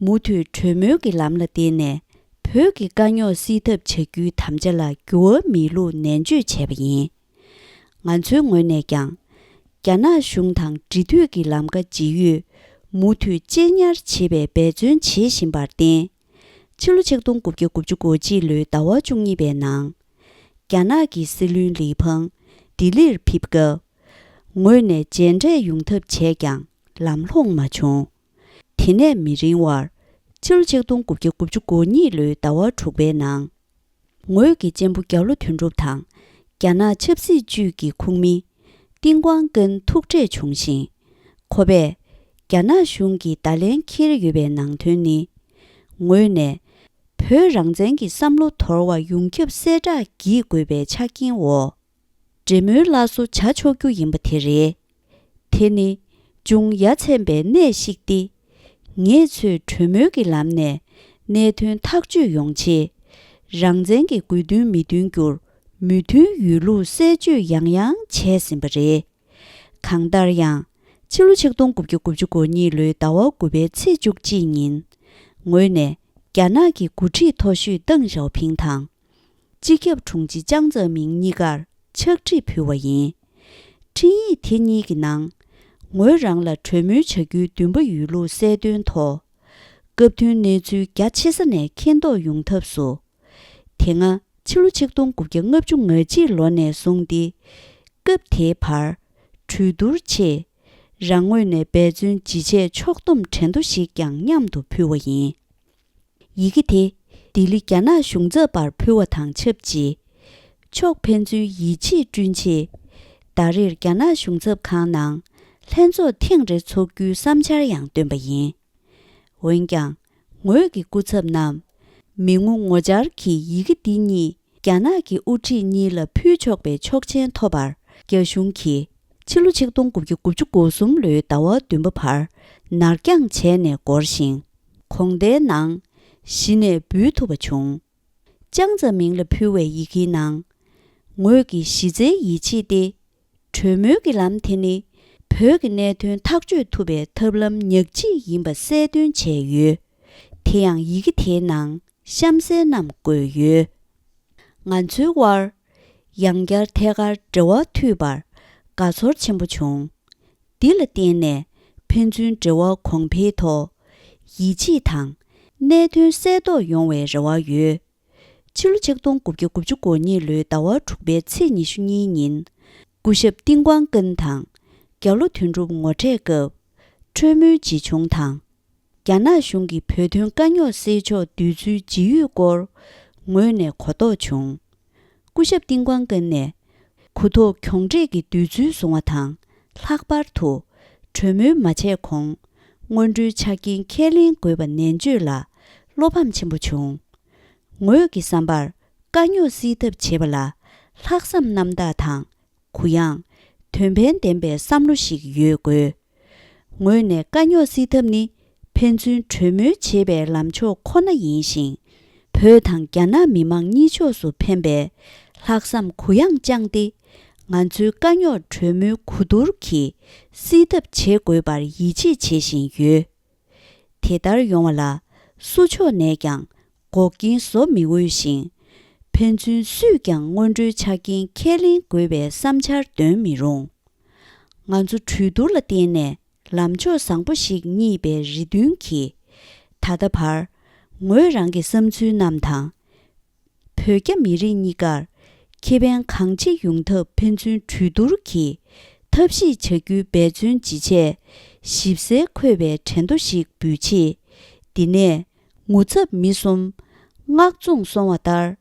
མུ་མཐུད་གྲོས་མོལ་གྱི་ལམ་ལ་བརྟེན་ནས་བོད་ཀྱི་དཀའ་རྙོག་སེལ་ཐབས་བྱ་རྒྱུའི་དམ་བཅའ་ལ་འགྱུར་བ་མེད་ལུགས་ནན་བརྗོད་བྱས་པ་ཡིན། ང་ཚོའི་ངོས་ནས་ཀྱང་། རྒྱ་ནག་གཞུང་དང་འབྲེལ་མཐུད་ཀྱི་ལམ་ཁ་ཇི་ཡོད་མུ་མཐུད་གཅེས་ཉར་བྱེད་པའི་འབད་བརྩོན་བྱེད་བཞིན་པར་བརྟེན། ཕྱི་ལོ་ཆིག་སྟོང་དགུ་བརྒྱ་དགུ་བཅུ་གོ་གཅིག་ལོའི་ཟླ་བ་བཅུ་གཉིས་པའི་ནང་། རྒྱ་ནག་གི་སྲིད་བློན་ལི་ཕང་ལྡི་ལིར་ཕེབས་སྐབས། ངོས་ནས་མཇལ་འཕྲད་ཡོང་ཐབས་བྱས་ཀྱང་ལམ་ལྷོང་མ་བྱུང་། དེ་ནས་མི་རིང་བར། ཕྱི་ལོ་ཆིག་སྟོང་དགུ་བརྒྱ་དགུ་བཅུ་གོ་གཉིས་ལོའི་ཟླ་བ་དྲུག་པའི་ནང་། ངོས་ཀྱི་གཅེན་པོ་རྒྱ་ལོ་དོན་གྲུབ་དང་། རྒྱ་ནག་ཆབ་སྲིད་ཅུས་ཀྱི་ཁོངས་མི། ཏིང་ཀུའང་ཀན་ཐུག་འཕྲད་བྱུང་ཞིང་། ཁོ་པས། རྒྱ་ནག་གཞུང་གིས་བརྡ་ལན་འཁྱེར་ཡོད་པའི་ནང་དོན་ནི། ངོས་ནས། བོད་རང་བཙན་གྱི་བསམ་བློ་དོར་བ་ཡོངས་ཁྱབ་གསལ་བསྒྲགས་བགྱིད་དགོས་པའི་ཆ་རྐྱེན་འོག་འབྲེལ་མོལ་སླར་གསོ་བྱ་ཆོག་རྒྱུ་ཡིན་པ་དེ་རེད། དེ་ནི་ཅུང་ཡ་མཚན་པའི་གནས་ཤིག་སྟེ། ངེད་ཚོས་གྲོས་མོལ་གྱི་ལམ་ནས་གནད་དོན་ཐག་གཅོད་ཡོང་ཆེད། རང་བཙན་གྱི་དགོས་འདུན་མི་འདོན་རྒྱུར་མོས་མཐུན་ཡོད་ལུགས་གསལ་བརྗོད་ཡང་ཡང་བྱས་ཟིན་པ་རེད། གང་ལྟར་ཡང་། ཕྱི་ལོ་ཆིག་སྟོང་དགུ་བརྒྱ་དགུ་བཅུ་གོ་གཉིས་ལོའི་ཟླ་བ་དགུ་པའི་ཚེས་བཅུ་གཅིག་ཉིན། ངོས་ནས་རྒྱ་ནག་གི་འགོ་ཁྲིད་མཐོ་ཤོས་ཏེང་ཞའོ་ཕིང་དང་། སྤྱི་ཁྱབ་དྲུང་ཆེ་ཅང་ཙེ་མིང་གཉིས་ཀར་ཕྱག་བྲིས་ཕུལ་བ་ཡིན། འཕྲིན་ཡིག་དེ་གཉིས་ཀྱི་ནང་། ངོས་རང་ལ་གྲོས་མོལ་བྱ་རྒྱུའི་འདུན་པ་ཡོད་ལུགས་གསལ་སྟོན་ཐོག་སྐབས་དོན་གནས་ཚུལ་རྒྱ་ཆེ་ས་ནས་མཁྱེན་རྟོགས་ཡོང་ཐབས་སུ། དེ་སྔ་ཕྱི་ལོ་ཆིག་སྟོང་དགུ་བརྒྱ་ལྔ་བཅུ་ང་གཅིག་ལོ་ནས་བཟུང་སྟེ། སྐབས་དེའི་བར། གྲོས་བསྡུར་ཆེད། རང་ངོས་ནས་འབད་བརྩོན་ཇི་བྱས་ཕྱོགས་བསྡོམས་དྲན་ཐོ་ཞིག་ཀྱང་མཉམ་དུ་ཕུལ་བ་ཡིན། ཡི་གེ་དེ་ལྡི་ལི་རྒྱ་ནག་གཞུང་ཚབ་པར་ཕུལ་བ་དང་ཆབས་ཅིག་ཕྱོགས་ཕན་ཚུན་ཡིད་ཆེས་བསྐྲུན་ཆེད། ཟླ་རེར་རྒྱ་ནག་གཞུང་ཚབ་ཁང་ནང་ལྷན་ཚོགས་ཐེངས་རེ་འཚོགས་རྒྱུའི་བསམ་འཆར་ཡང་བཏོན་པ་ཡིན། འོན་ཀྱང་། ངོས་ཀྱི་སྐུ་ཚབ་རྣམས་མི་ངོ་ངོ་བཅར་གྱིས་ཡི་གེ་འདི་གཉིས་རྒྱ་ནག་གི་དབུ་ཁྲིད་གཉིས་ལ་ཕུལ་ཆོག་པའི་ཆོག་མཆན་ཐོབ་པར། རྒྱ་གཞུང་གིས་ཕྱི་ལོ་ཆིག་སྟོང་དགུ་བརྒྱ་དགུ་བཅུ་གོ་གསུམ་ལོའི་ཟླ་བ་བདུན་པ་བར་ནར་འགྱངས་བྱས་ནས་འགོར་ཞིང་། དགོང་དག་ནང་གཞི་ནས་འབུལ་ཐུབ་པ་བྱུང་། ཅང་ཙེ་མིང་ལ་ཕུལ་བའི་ཡི་གེའི་ནང་། ངོས་ཀྱི་གཞི་རྩའི་ཡིད་ཆེས་ཏེ། གྲོས་མོལ་གྱི་ལམ་དེ་ནི་བོད་ཀྱི་གནད་དོན་ཐག་གཅོད་ཐུབ་པའི་ཐབས་ལམ་ཉག་གཅིག་ཡིན་པ་གསལ་སྟོན་བྱས་ཡོད། དེ་ཡང་ཡི་གེ་དེའི་ནང་གཤམ་གསལ་རྣམས་བཀོད་ཡོད། ང་ཚོའི་དབར་ཡང་བསྐྱར་ཐད་ཀར་འབྲེལ་བ་མཐུད་པར་དགའ་ཚོར་ཆེན་པོ་བྱུང་། འདི་ལ་བརྟེན་ནས་ཕན་ཚུན་འབྲེལ་བ་གོང་འཕེལ་ཐོག་ཡིད་ཆེས་དང་གནད་དོན་གསལ་རྟོགས་ཡོང་བའི་རེ་བ་ཡོད། ཕྱི་ལོ་ཆིག་སྟོང་དགུ་བརྒྱ་དགུ་བཅུ་གོ་གཉིས་ལོའི་ཟླ་བ་དྲུག་པའི་ཚེས་ཉི་ཤུ་གཉིས་ཉིན། སྐུ་ཞབས་ཏིང་ཀོང་ཀན་དང་རྒྱ་ལོ་དོན་གྲུབ་ངོ་འཕྲད་སྐབས། འཕྲོས་མོལ་ཇི་བྱུང་དང་། རྒྱ་ནག་གཞུང་གིས་བོད་དོན་དཀའ་རྙོག་སེལ་ཕྱོགས་འདོད་ཚུལ་ཇི་ཡོད་སྐོར་ངོས་ནས་གོ་རྟོགས་བྱུང་། སྐུ་ཞབས་ཏིང་ཀོང་ཀན་ནས་གུ་ཐོག་གྱོང་འབྲས་ཀྱི་འདོད་ཚུལ་བཟུང་བ་དང་། ལྷག་པར་དུ་གྲོས་མོལ་མ་བྱས་གོང་སྔོན་འགྲོའི་ཆ་རྐྱེན་ཁས་ལེན་དགོས་པ་ནན་བརྗོད་ལ་བློ་ཕམ་ཆེན་པོ་བྱུང་། ངོས་ཀྱི་བསམ་པར་དཀའ་རྙོག་སེལ་ཐབས་བྱེད་པ་ལ་ལྷག་བསམ་རྣམ་དག་དང་གུ་ཡངས། དོན་ཕན་ལྡན་པའི་བསམ་བློ་ཞིག་ཡོད་དགོས། ངོས་ནས་དཀའ་རྙོག་སེལ་ཐབས་ནི་ཕན་ཚུན་གྲོས་མོལ་བྱེད་པའི་ལམ་ཕྱོགས་ཁོ་ན་ཡིན་ཞིང་། བོད་དང་རྒྱ་ནག་མི་མང་གཉིས་ཕྱོགས་སུ་ཕན་པའི་ལྷག་བསམ་གུ་ཡངས་བཅངས་ཏེ། ང་ཚོའི་དཀའ་རྙོག་གྲོས་མོལ་གོ་བསྡུར་གྱིས་སེལ་ཐབས་བྱེད་དགོས་པར་ཡིད་ཆེས་བྱེད་བཞིན་ཡོད། དེ་ལྟར་ཡོང་བ་ལ་སུ་ཕྱོགས་ནས་ཀྱང་འགོག་རྐྱེན་བཟོ་མི་འོས་ཤིང་། ཕན་ཚུན་སུས་ཀྱང་སྔོན་འགྲོའི་ཆ་རྐྱེན་ཁས་ལེན་དགོས་པའི་བསམ་འཆར་འདོན་མི་རུང་། ང་ཚོ་གྲོས་བསྡུར་ལ་བརྟེན་ནས་ལམ་ཕྱོགས་བཟང་པོ་ཞིག་རྙེད་པའི་རེ་འདུན་གྱིས། ད་ལྟ་བར་ངོས་རང་གི་བསམ་ཚུལ་རྣམས་དང་། བོད་རྒྱ་མི་རིགས་གཉིས་ཀར་ཁེ་ཕན་གང་ཆེ་ཡོང་ཐབས་ཕན་ཚུན་གྲོས་བསྡུར་གྱིས་ཐབས་ཤེས་བྱ་རྒྱུའི་འབད་བརྩོན་ཇི་བྱས་ཞིབ་གསལ་འཁོད་པའི་དྲན་ཐོ་ཞིག་འབུལ་ཆེད། འདི་ནས་ངོ་ཚབ་མི་གསུམ་མངགས་བཙོང་སོང་བ་ལྟར།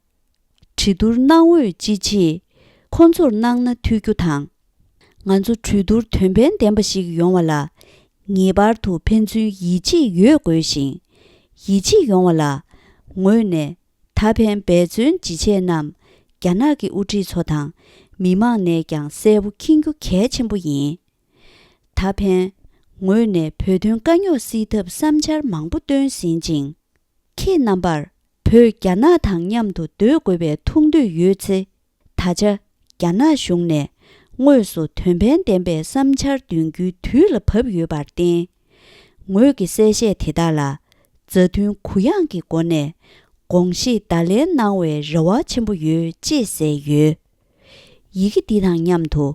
གྲོས་བསྡུར་གནང་འོས་ཅི་མཆིས། ཁོང་ཚོར་གནང་ན་ཐུགས་རྒྱུ་དང་། ང་ཚོ་གྲོས་བསྡུར་དོན་ཕན་ལྡན་པ་ཞིག་ཡོང་བ་ལ་ངེས་པར་དུ་ཕན་ཚུན་ཡིད་ཆེས་ཡོད་དགོས་ཤིང་། ཡིད་ཆེས་ཡོང་བ་ལ་ངོས་ནས་ད་ཕན་འབད་བརྩོན་ཇི་བྱས་རྣམས་རྒྱ་ནག་གི་དབུ་ཁྲིད་ཚོ་དང་མི་མང་ནས་ཀྱང་གསལ་པོ་མཁྱེན་རྒྱུ་གལ་ཆེན་པོ་ཡིན། ད་ཕན་ངོས་ནས་བོད་དོན་དཀའ་རྙོག་སེལ་ཐབས་བསམ་འཆར་མང་པོ་བཏོན་ཟིན་ཅིང་། ཁྱེད་རྣམ་པར་བོད་རྒྱ་ནག་དང་མཉམ་དུ་སྡོད་དགོས་པའི་ཐུགས་འདོད་ཡོད་ཚེ། ད་ཆ་རྒྱ་ནག་གཞུང་ནས་དངོས་སུ་དོན་ཕན་ལྡན་པའི་བསམ་འཆར་འདོན་རྒྱུའི་དུས་ལ་བབ་ཡོད་པར་བརྟེན། ངོས་ཀྱི་གསལ་བཤད་དེ་དག་ལ་མཛའ་མཐུན་གུ་ཡངས་ཀྱི་སྒོ་ནས་དགོངས་བཞེས་བརྡ་ལན་གནང་བའི་རེ་བ་ཆེན་པོ་ཡོད་ཅེས་གསལ་ཡོད། ཡི་གེ་འདི་དང་མཉམ་དུ་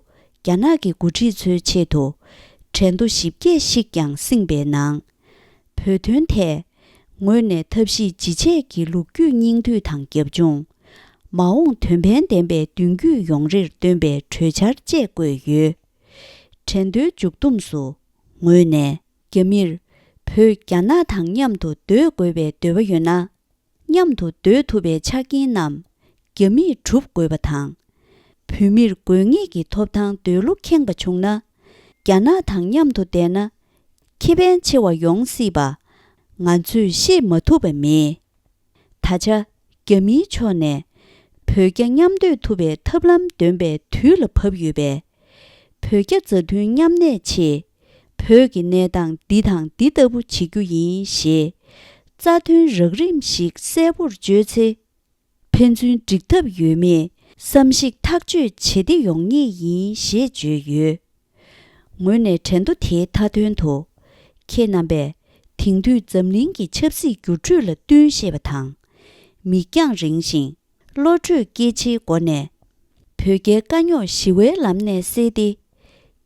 རྒྱ་ནག་གི་འགོ་ཁྲིད་ཚོའི་ཆེད་དུ་དྲན་ཐོ་ཞིབ་རྒྱས་ཤིག་ཀྱང་བསྲིངས་པའི་ནང་། བོད་དོན་ཐད་ངོས་ནས་ཐབས་ཤེས་ཇི་བྱས་ཀྱི་ལོ་རྒྱུས་སྙིང་བསྡུས་དང་རྒྱབ་ལྗོངས། མ་འོངས་དོན་ཕན་ལྡན་པའི་མདུན་སྐྱོད་ཡོང་རེར་བཏོན་པའི་གྲོས་འཆར་བཅས་བཀོད་ཡོད། དྲན་ཐོའི་མཇུག་བསྡོམས་སུ་ངོས་ནས་རྒྱ་མིར་བོད་རྒྱ་ནག་དང་མཉམ་དུ་སྡོད་དགོས་པའི་འདོད་པ་ཡོད་ན། མཉམ་དུ་སྡོད་ཐུབ་པའི་ཆ་རྐྱེན་རྣམས་རྒྱ་མིས་སྒྲུབ་དགོས་པ་དང་། བོད་མིར་དགོས་ངེས་ཀྱི་ཐོབ་ཐང་འདོད་བློ་ཁེངས་པ་བྱུང་ན། རྒྱ་ནག་དང་མཉམ་དུ་བསྡད་ན་ཁེ་ཕན་ཆེ་བ་ཡོང་སྲིད་པ་ང་ཚོས་ཤེས་མ་ཐུབ་པ་མེད། ད་ཆ་རྒྱ་མིའི་ཕྱོགས་ནས་བོད་རྒྱ་མཉམ་སྡོད་ཐུབ་པའི་ཐབས་ལམ་འདོན་པའི་དུས་ལ་བབ་ཡོད་པས། བོད་རྒྱ་མཛའ་མཐུན་མཉམ་གནས་ཆེད། བོད་ཀྱི་གནས་སྟངས་འདི་དང་འདི་ལྟ་བུ་བྱེད་རྒྱུ་ཡིན་ཞེས་རྩ་དོན་རགས་རིམ་ཞིག་གསལ་པོར་བརྗོད་ཚེ། ཕན་ཚུན་འགྲིག་ཐབས་ཡོད་མེད་བསམ་གཞིག་ཐག་གཅོད་བྱེད་བདེ་ཡོང་ངེས་ཡིན་ཞེས་བརྗོད་ཡོད། ངོས་ནས་དྲན་ཐོ་དེའི་མཐའ་དོན་དུ། ཁྱེད་རྣམ་པས་དེང་དུས་འཛམ་གླིང་གི་ཆབ་སྲིད་འགྱུར་འགྲོས་ལ་བསྟུན་ཤེས་པ་དང་། མིག་རྒྱང་རིང་ཞིང་བློ་གྲོས་སྐྱེད་ཆེའི་སྒོ་ནས། བོད་རྒྱའི་དཀའ་རྙོག་ཞི་བའི་ལམ་ནས་སེལ་ཏེ།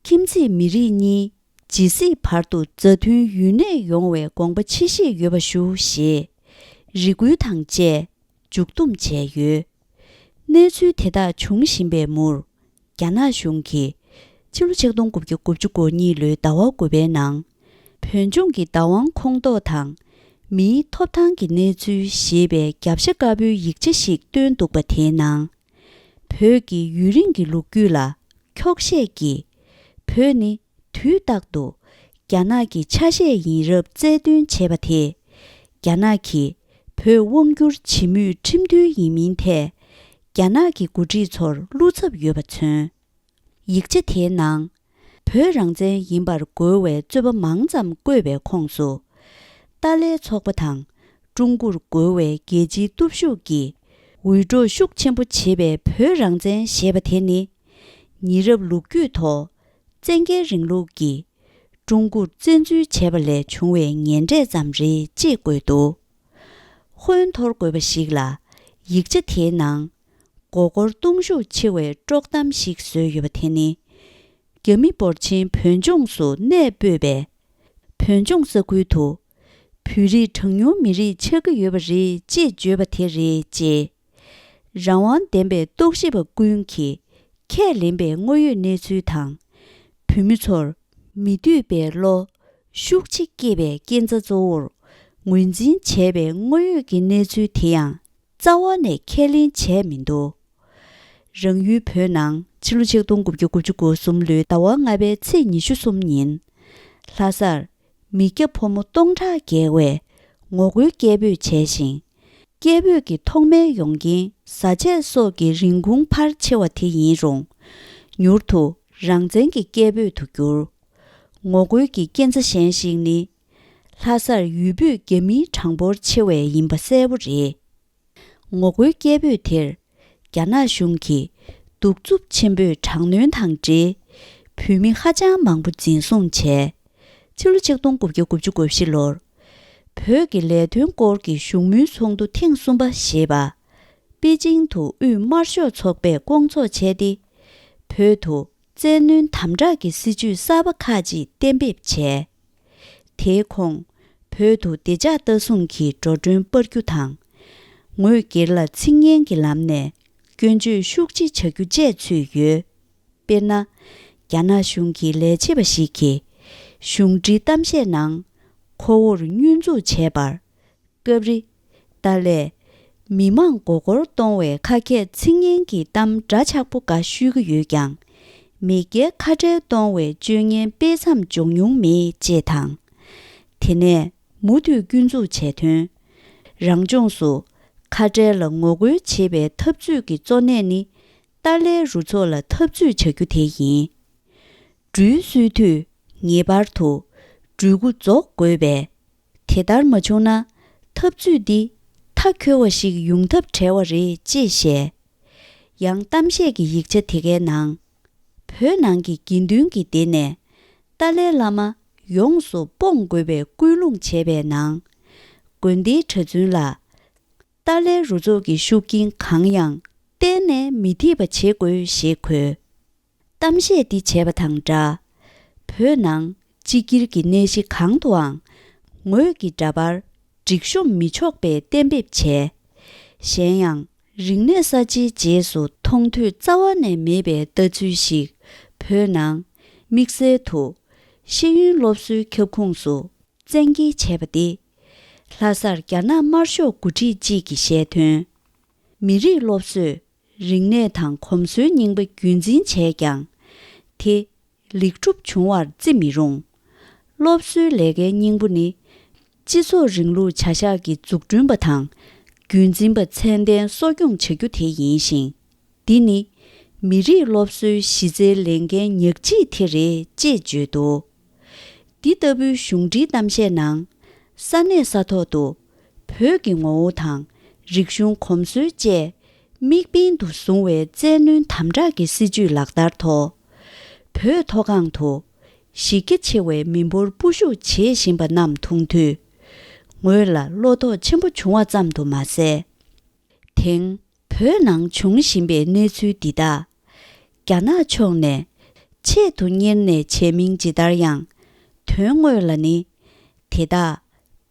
ཁྱིམ་མཚེས་མི་རིགས་གཉིས་ཇི་སྲིད་བར་དུ་མཛའ་མཐུན་ཡུན་གནས་ཡོང་བའི་དགོངས་པ་ཆེ་བཞེས་ཡོད་པ་ཞུ་ཞེས་རེ་སྐུལ་དང་བཅས་མཇུག་བསྡོམས་བྱས་ཡོད། གནས་ཚུལ་དེ་དག་འབྱུང་བཞིན་པའི་མུར། རྒྱ་ནག་གཞུང་གིས་ཕྱི་ལོ་ཆིག་སྟོང་དགུ་བརྒྱ་དགུ་བཅུ་གོ་གཉིས་ལོའི་ཟླ་བ་དགུ་པའི་ནང་། བོད་ལྗོངས་ཀྱི་བདག་དབང་ཁོངས་གཏོགས་དང་། མིའི་ཐོབ་ཐང་གི་གནས་ཚུལ་ཞེས་པའི་རྒྱབ་ཤ་དཀར་པོའི་ཡིག་ཆ་ཞིག་བཏོན་འདུག་པ་དེའི་ནང་། བོད་ཀྱི་ཡུན་རིང་གི་ལོ་རྒྱུས་ལ་འཁྱོག་བཤད་ཀྱིས། བོད་ནི་དུས་རྟག་ཏུ་རྒྱ་ནག་གི་ཆ་ཤས་ཡིན་རབས་རྩལ་འདོན་བྱས་པ་དེས། རྒྱ་ནག་གིས་བོད་དབང་བསྒྱུར་བྱེད་མུས་ཁྲིམས་མཐུན་ཡིན་མིན་ཐད། རྒྱ་ནག་གི་འགོ་ཁྲིད་ཚོར་བློ་འཚབ་ཡོད་པ་མཚོན། ཡིག་ཆ་དེའི་ནང་། བོད་རང་བཙན་ཡིན་པར་རྒོལ་བའི་རྩོད་པ་མང་ཙམ་བཀོད་པའི་ཁོངས་སུ། ཏཱ་ལའི་ཚོགས་པ་དང་ཀྲུང་གོར་རྒོལ་བའི་རྒྱལ་སྤྱིའི་སྟོབས་ཤུགས་ཀྱིས་འུད་སྒྲོག་ཤུགས་ཆེན་པོ་བྱེད་པའི་བོད་རང་བཙན་ཞེས་པ་དེ་ནི། ཉེ་རབས་ལོ་རྒྱུས་ཐོག་བཙན་རྒྱལ་རིང་ལུགས་ཀྱིས་ཀྲུང་གོར་བཙན་འཛུལ་བྱས་པ་ལས་བྱུང་བའི་ངན་འབྲས་ཙམ་རེད་ཅེས་བཀོད་འདུག་ཧོན་འཐོར་དགོས་པ་ཞིག་ལ། ཡིག་ཆ་དེའི་ནང་མགོ་སྐོར་གཏོང་ཤུགས་ཆེ་བའི་དཀྲོག་གཏམ་ཞིག་བཟོས་ཡོད་པ་དེ་ནི། རྒྱ་མི་འབོར་ཆེན་བོད་ལྗོངས་སུ་གནས་སྤོས་པའི་བོད་ལྗོངས་ས་ཁུལ་དུ་བོད་རིགས་གྲངས་ཉུང་མི་རིགས་ཆགས་ཀྱི་ཡོད་པ་རེད་ཅེས་བརྗོད་པ་དེ་རེད་ཅེས། རང་དབང་ལྡན་པའི་རྟོག་ཞིབ་པ་ཀུན་གྱིས་ཁས་ལེན་པའི་དངོས་ཡོད་གནས་ཚུལ་དང་། བོད་མི་ཚོར་མི་འདོད་པའི་བློ་ཤུགས་ཆེ་སྐྱེས་པའི་རྐྱེན་རྩ་གཙོ་བོར་ངོས་འཛིན་བྱས་པའི་དངོས་ཡོད་ཀྱི་གནས་ཚུལ་དེ་ཡང་རྩ་བ་ནས་ཁས་ལེན་བྱས་མི་འདུག་རང་ཡུལ་བོད་ནང་ཕྱི་ལོ་ཆིག་སྟོང་དགུ་བརྒྱ་དགུ་བཅུ་གོ་གསུམ་ལོའི་ཟླ་བ་ལྔ་པའི་ཚེས་ཉི་ཤུ་གསུམ་ཉིན། ལྷ་སར་མི་སྐྱ་ཕོ་མོ་སྟོང་ཕྲག་བརྒལ་བས་ངོ་རྒོལ་སྐད་འབོད་བྱས་ཤིང་། སྐད་འབོད་ཀྱི་ཐོག་མའི་ཡོང་རྐྱེན་བཟའ་ཆས་སོགས་ཀྱི་རིན་གོང་འཕར་ཆེ་བ་དེ་ཡིན་རུང་། མྱུར་དུ་རང་བཙན་གྱི་སྐད་འབོད་དུ་གྱུར། ངོ་རྒོལ་གྱི་རྐྱེན་རྩ་གཞན་ཞིག་ནི། ལྷ་སར་ཡུལ་སྤོས་རྒྱ་མིའི་གྲངས་འབོར་ཆེ་བས་ཡིན་པ་གསལ་པོ་རེད། ངོ་རྒོལ་སྐད་འབོད་དེར། རྒྱ་ནག་གཞུང་གིས་གདུག་རྩུབ་ཆེན་པོས་དྲག་གནོན་དང་འབྲེལ། བོད་མི་ཧ་ཅང་མང་པོ་འཛིན་བཟུང་བྱས། ཕྱི་ལོ་ཆིག་སྟོང་དགུ་བརྒྱ་དགུ་བཅུ་གོ་བཞི་ལོར། བོད་ཀྱི་ལས་དོན་སྐོར་གྱི་བཞུགས་མོལ་ཚོགས་འདུ་ཐེངས་གསུམ་པ་ཞེས་པ། པེ་ཅིང་དུ་དབུས་དམར་ཤོག་ཚོགས་པས་སྐོང་ཚོགས་བྱས་ཏེ། བོད་དུ་བཙན་གནོན་དམ་དྲག་གི་སྲིད་བྱུས་གསར་པ་ཁག་ཅིག་གཏན་འབེབས་བྱས། དེའི་ཁོངས། བོད་དུ་བདེ་འཇགས་ལྟ་སྲུང་གི་འགྲོ་གྲོན་སྤར་རྒྱུ་དང་། ངོས་སྒེར་ལ་ཚིག་ངན་གྱི་ལམ་ནས་སྐྱོན་བརྗོད་ཤུགས་ཆེ་བྱ་རྒྱུ་བཅས་ཚུད་ཡོད། དཔེར་ན། རྒྱ་ནག་གཞུང་གི་ལས་བྱེད་པ་ཞིག་གིས། གཞུང་འབྲེལ་གཏམ་བཤད་ནང་། ཁོ་བོར་བསྙོན་འཛུགས་བྱས་པར། སྐབས་རེ། ཏཱ་ལས། མི་མང་མགོ་སྐོར་གཏོང་བའི་ཁ་སྐད་ཚིག་ངན་གྱི་གཏམ་འདྲ་ཆགས་པོ་འགའ་ཤོད་ཀྱི་ཡོད་ཀྱང་། མི་སྒེར་ཁ་བྲལ་གཏོང་བའི་སྤྱོད་ངན་སྤེལ་མཚམས་འཇོག་མྱོང་མེད་ཅེས་དང་། དེ་ནས་མུ་མཐུད་སྐྱོན་འཛུགས་བྱས་དོན། རང་ལྗོངས་སུ་ཁ་བྲལ་ལ་ངོ་རྒོལ་བྱེད་པའི་འཐབ་རྩོད་ཀྱི་གཙོ་གནད་ནི། ཏཱ་ལའི་རུ་ཚོགས་ལ་འཐབ་རྩོད་བྱ་རྒྱུ་དེ་ཡིན། འགྲུལ་བསུའི་དུས་ངེས་པར་དུ་འགྲུལ་འགོ་རྫོགས་དགོས་པས། དེ་ལྟར་མ་བྱུང་ན་འཐབ་རྩོད་འདི་མཐའ་འཁྱོལ་བ་ཞིག་ཡོང་ཐབས་བྲལ་བ་རེད་ཅེས་བཤད། ཡང་གཏམ་བཤད་ཀྱི་ཡིག་ཆ་དེ་གའི་ནང་། བོད་ནང་གི་དགེ་འདུན་གྱི་སྡེ་ནས་ཏཱ་ལའི་བླ་མ་ཡོངས་སུ་སྤོང་དགོས་པའི་སྐུལ་སློང་བྱས་པའི་ནང་། དགོན་སྡེའི་གྲྭ་བཙུན་ལ། ཏཱ་ལའི་རུ་ཚོགས་ཀྱི་ཤུགས་རྐྱེན་གང་ཡང་གཏན་ནས་མི་ཐེབས་པ་བྱེད་དགོས་ཞེས་འཁོད། གཏམ་བཤད་འདི་བྱས་པ་དང་སྦྲགས། བོད་ནང་སྤྱི་སྒེར་གྱི་གནས་གཞི་གང་དུའང་ངོས་ཀྱི་འདྲ་པར་སྒྲིག་གཤོམ་མི་ཆོག་པའི་གཏན་འབེབས་བྱས། གཞན་ཡང་རིག་གནས་གསར་བརྗེའི་རྗེས་སུ་མཐོང་ཐོས་རྩ་བ་ནས་མེད་པའི་ལྟ་ཚུལ་ཞིག་བོད་ནང་དམིགས་བསལ་དུ་ཤེས་ཡོན་སློབ་གསོའི་ཁྱབ་ཁོངས་སུ་བཙན་འགེལ་བྱས་པ་སྟེ། ལྷ་སར་རྒྱ་ནག་དམར་ཤོག་འགོ་ཁྲིད་ཅིག་གིས་བཤད་དོན། མི་རིགས་སློབ་གསོས་རིག་གནས་དང་གོམས་སྲོལ་རྙིང་པ་རྒྱུན་འཛིན་བྱས་ཀྱང་། དེ་ལེགས་གྲུབ་བྱུང་བར་བརྩི་མི་རུང་། སློབ་གསོའི་ལས་ཀའི་སྙིང་པོ་ནི། སྤྱི་ཚོགས་རིང་ལུགས་བྱ་གཞག་གི་འཛུགས་སྐྲུན་པ་དང་། རྒྱུན་འཛིན་པ་ཚད་ལྡན་གསོ་སྐྱོང་བྱ་རྒྱུ་དེ་ཡིན་ཞིང་། འདི་ནི། མི་རིགས་སློབ་གསོའི་གཞི་རྩའི་ལས་འགན་ཉག་གཅིག་དེ་རེད་ཅེས་བརྗོད་འདུག་འདི་ལྟ་བུའི་གཞུང་འབྲེལ་གཏམ་བཤད་ནང་། ས་གནས་ས་ཐོག་ཏུ་བོད་ཀྱི་ངོ་བོ་དང་རིག་གཞུང་གོམས་སྲོལ་བཅས་དམིགས་འབེན་དུ་བཟུང་བའི་བཙན་གནོན་དམ་དྲག་གི་སྲིད་བྱུས་ལག་བསྟར་ཐོག་བོད་མཐོ་སྒང་དུ་གཞི་རྒྱ་ཆེ་བའི་མི་འབོར་སྤོ་བཤུག་བྱེད་བཞིན་པ་རྣམས་མཐོང་དུས། ངོས་ལ་བློ་དོགས་ཆེན་པོ་བྱུང་བ་ཙམ་དུ་མ་ཟད། དེང་བོད་ནང་བྱུང་བཞིན་པའི་གནས་ཚུལ་འདི་དག་རྒྱ་ནག་ཕྱོགས་ནས་ཆེད་དུ་གཉེར་ནས་བྱས་མིན་ཇི་ལྟར་ཡང་། དོན་དངོས་ལ་ནི། དེ་དག་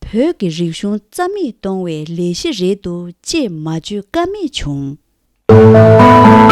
བོད་ཀྱི་རིག་གཞུང་རྩ་མེད་གཏོང་བའི་ལས་གཞི་རེད་འདུག་ཅེས་མ་བརྗོད་ཀ་མེད་བྱུང་།